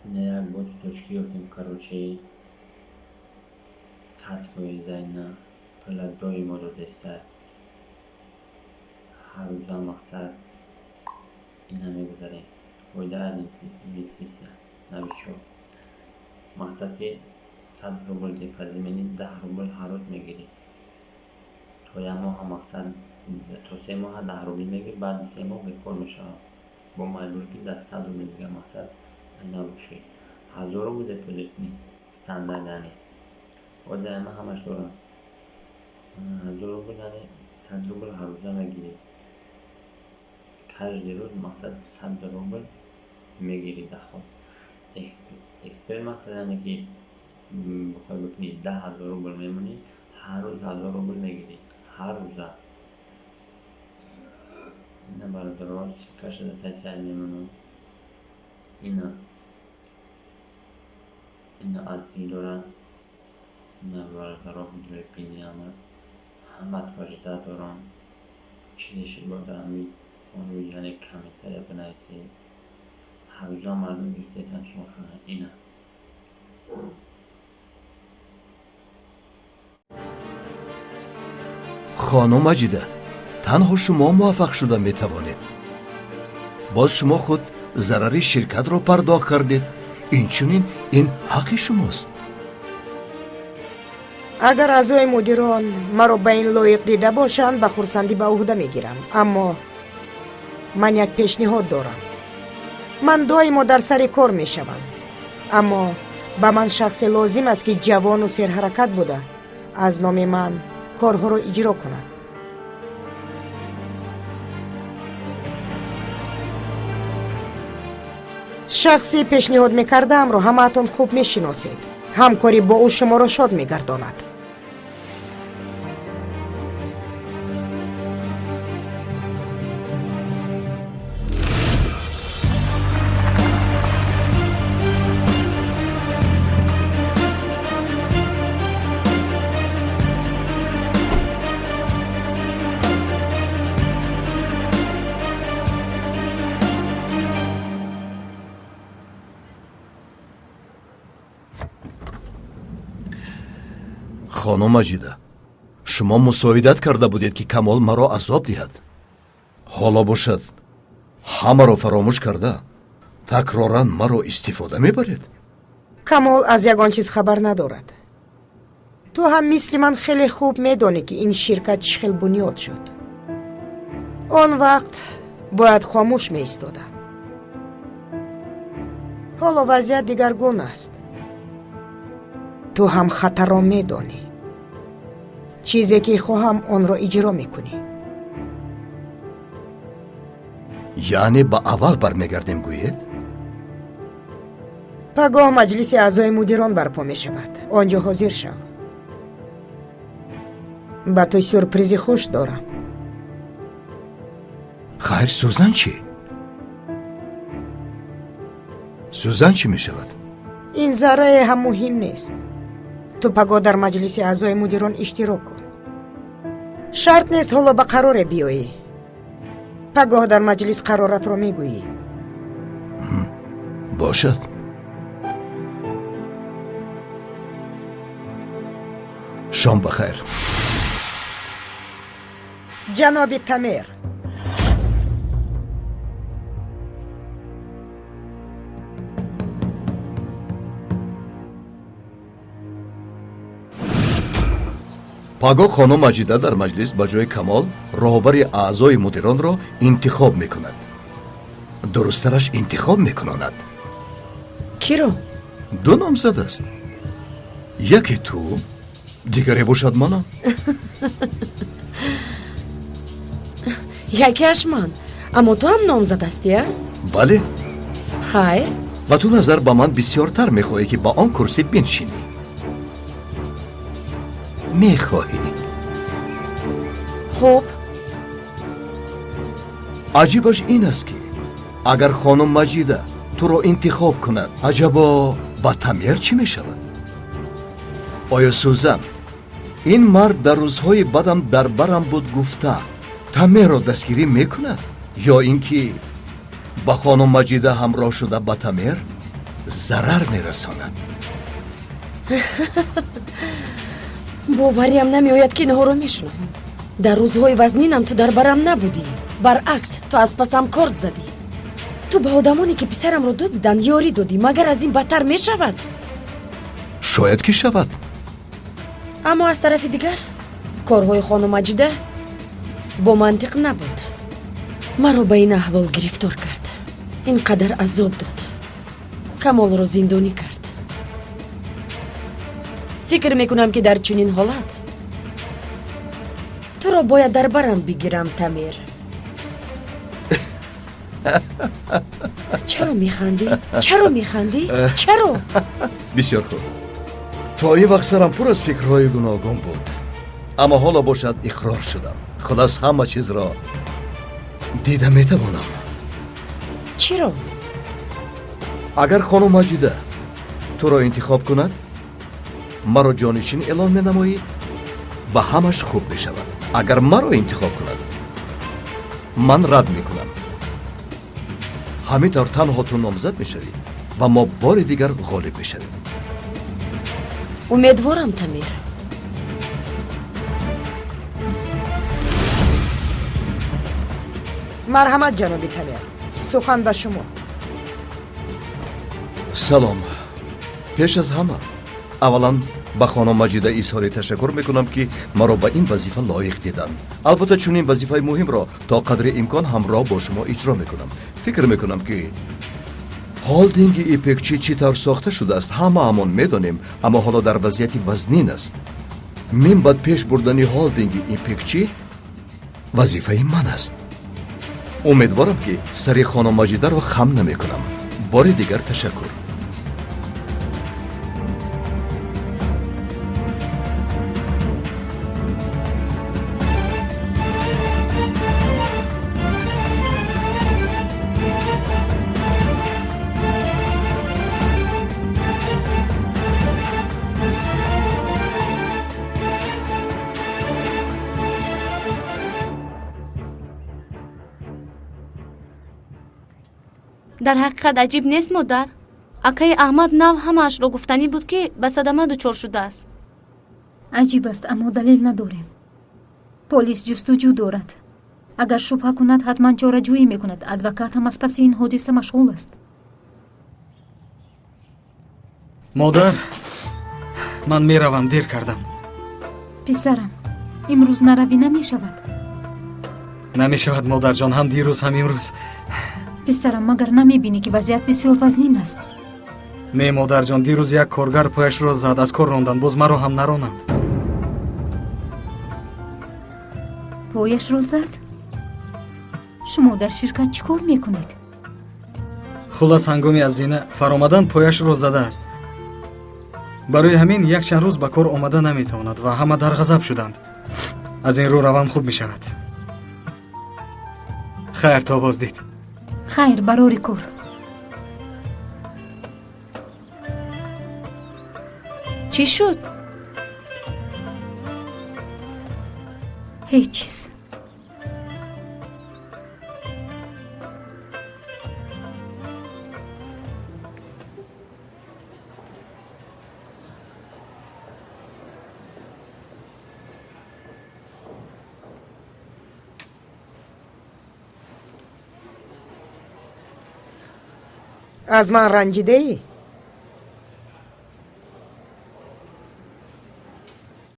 Ина як боти точки ёфтем, короче, 100% ина пула доимо додеста. Ҳар рӯза мақсад ина мегузарем. Фоида аз инвеститсия, новичок. Мақсад ки 100 рубл депозит менӣ, 10 рубл ҳар рӯз мегирӣ. То як моҳа мақсад, то 3 моҳа 10 рубл мегирӣ, баъди 3 моҳ бекор мешавад. Бо маҷбур ки дар 100 рубл дига мақсад айна бошӣ. 1000 рубл депозит кунӣ, стандарт яъне. Ҳозир ман ҳамаш дорам. 1000 рубл яъне 100 рубл ҳар рӯза мегирӣ. Каждый рӯз мақсад 100 рубл мегирӣ доход. Эксперт мақсад яъне ки бихоҳӣ бикунӣ 10 000 рубл мемонӣ, ҳар рӯз 1000 рубл мегирӣ. Ҳар рӯза. Ина бародаро, ссылкаша дар таи сайт мемонам. Ина отзыв дорад. Ина бародаро видеои бини ҳама. Ҳаматро ждать дорам. Чизе шуд бояд дар ҳамин яъне комментария бинависед. Ҳар рӯза мардум гирифтаистанд сумошона. Ина. Хонум Маҷида, танҳо шумо муваффақ шуда метавонед. Боз шумо худ зарари ширкатро пардохт кардед. Инчунин ин ҳаққи шумост. Агар аъзои мудирон маро ба ин лоиқ дида бошанд, ба хурсандӣ ба ӯҳда мегирам. Аммо ман як пешниҳод дорам. Ман доимо дар сари кор мешавам. Аммо ба ман шахсе лозим аст, ки ҷавону серҳаракат буда, аз номи ман корҳоро иҷро кунад. Шахси пешниҳод мекардаамро ҳамаатон хуб мешиносед. Ҳамкорӣ бо ӯ шуморо шод мегардонад. Хонум Маҷида, шумо мусоидат карда будед, ки Камол маро азоб диҳад. Ҳоло бошад, ҳамаро фаромӯш карда, такроран маро истифода мебаред. Камол аз ягон чиз хабар надорад. Ту ҳам мисли ман хеле хуб медонӣ, ки ин ширкат чӣ хел бунёд шуд. Он вақт бояд хомӯш меистодам. Ҳоло вазъият дигаргун аст. Ту ҳам хатарро медонӣ. Чизе ки хоҳам, онро иҷро мекунӣ. Яъне ба аввал бармегардем, гӯед? Пагоҳ маҷлиси аъзои мудирон барпо мешавад. Он ҷо ҳозир шав. Ба ту сюрпризи хуш дорам. Хайр, Сузан чӣ? Сузан чӣ мешавад? Ин заррае ҳам муҳим нест. Ту пагоҳ дар маҷлиси аъзои мудирон иштирок кун. Шарт нест ҳоло ба қароре биёӣ. Пагоҳ дар маҷлис қароратро мегӯӣ. Бошад. Шом ба хайр. Ҷаноби Тамер. Пагоҳ хонум Маҷида дар маҷлис ба ҷои Камол роҳбари аъзои мудиронро интихоб мекунад. Дурусттараш интихоб мекунонад. Киро? Ду номзад аст. Яке ту, дигаре бошад манам. Якеаш ман. Аммо ту ҳам номзад ҳастӣ, а? Бале. Хайр. Ва ту назар ба ман бисёртар мехоҳӣ, ки ба он курсӣ биншинӣ. Мехоҳӣ. Хуб. Аҷибаш ин аст, ки агар хонум Маҷида туро интихоб кунад, аҷабо ба Тамер чӣ мешавад? Оё Сузан, ин мард дар рӯзҳои бадам дар барам буд гуфта, Тамерро дастгирӣ мекунад, ё ин ки ба хонум Маҷида ҳамроҳ шуда ба Тамер зарар мерасонад. Бовариам намеояд, ки инҳоро мешунавам. Дар рӯзҳои вазнинам ту дар барам набудӣ. Баръакс, ту аз пасам корд задӣ. Ту ба одамоне, ки писарамро дуздиданд, ёрӣ додӣ. Магар аз ин бадтар мешавад? Шояд ки шавад. Аммо аз тарафи дигар корҳои хонум Маҷида бо мантиқ набуд. Маро ба ин аҳвол гирифтор кард, ин қадар азоб дод, Камолро зиндонӣ кард. Фикр мекунам, ки дар чунин ҳолат туро бояд дар барам бигирам, Тамир. Чаро механдӣ? Чаро механдӣ? Чаро? Бисёр хуб. То ин вақт сарам пур аз фикрҳои гуногун буд, аммо ҳоло бошад иқрор шудам. Хулас, ҳама чизро дида метавонам. Чиро? Агар хонум Маҷида туро интихоб кунад, маро ҷонишин эълон менамоӣ ва ҳамаш хуб мешавад. Агар маро интихоб кунад, ман рад мекунам. Ҳамин тавр танҳо ту номзад мешавӣ ва мо бори дигар ғолиб мешавем. Умедворам, Тамир. Марҳамат, ҷаноби Тамир, сухан ба шумо. Салом. Пеш аз ҳама, аввалан ба хонум Маҷида изҳори ташаккур мекунам, ки маро ба ин вазифа лоиқ диданд. Албатта, чунин вазифаи муҳимро то қадри имкон ҳамроҳ бо шумо иҷро мекунам. Фикр мекунам, ки холдинги Ипекчӣ чӣ тавр сохта шудааст, ҳамаамон медонем, аммо ҳоло дар вазъияти вазнин аст. Мин баъд пеш бурдани холдинги Ипекчӣ вазифаи ман аст. Умедворам, ки сари хонум Маҷидаро хам намекунам. Бори дигар ташаккур. Дар ҳақиқат аҷиб нест, модар? Акаи Аҳмад нав ҳамаашро гуфтанӣ буд, ки ба садама дучор шудааст. Аҷиб аст, аммо далел надорем. Полис ҷустуҷӯ дорад. Агар шубҳа кунад, ҳатман чораҷӯӣ мекунад. Адвокат ҳам аз паси ин ҳодиса машғул аст. Модар, ман меравам, дер кардам. Писарам, имрӯз наравӣ намешавад. Намешавад, модарҷон, ҳам дирӯз, ҳам имрӯз. Писарам, магар намебинӣ, ки вазъият бисёр вазнин аст? Не, модарҷон, дирӯз як коргар пояшро зад, аз кор ронданд, боз маро ҳам наронанд. Пояшро зад? Шумо дар ширкат чӣ кор мекунед? Хулас, ҳангоми аз зина фаромадан пояшро задааст. Барои ҳамин якчанд рӯз ба кор омада наметавонад ва ҳама дар ғазаб шуданд. Аз ин рӯ равам хуб мешавад. Хайр, то боздид. Хайр, барори кор. Чӣ шуд? Ҳеҷ чиз. Аз ман ранҷидаӣ?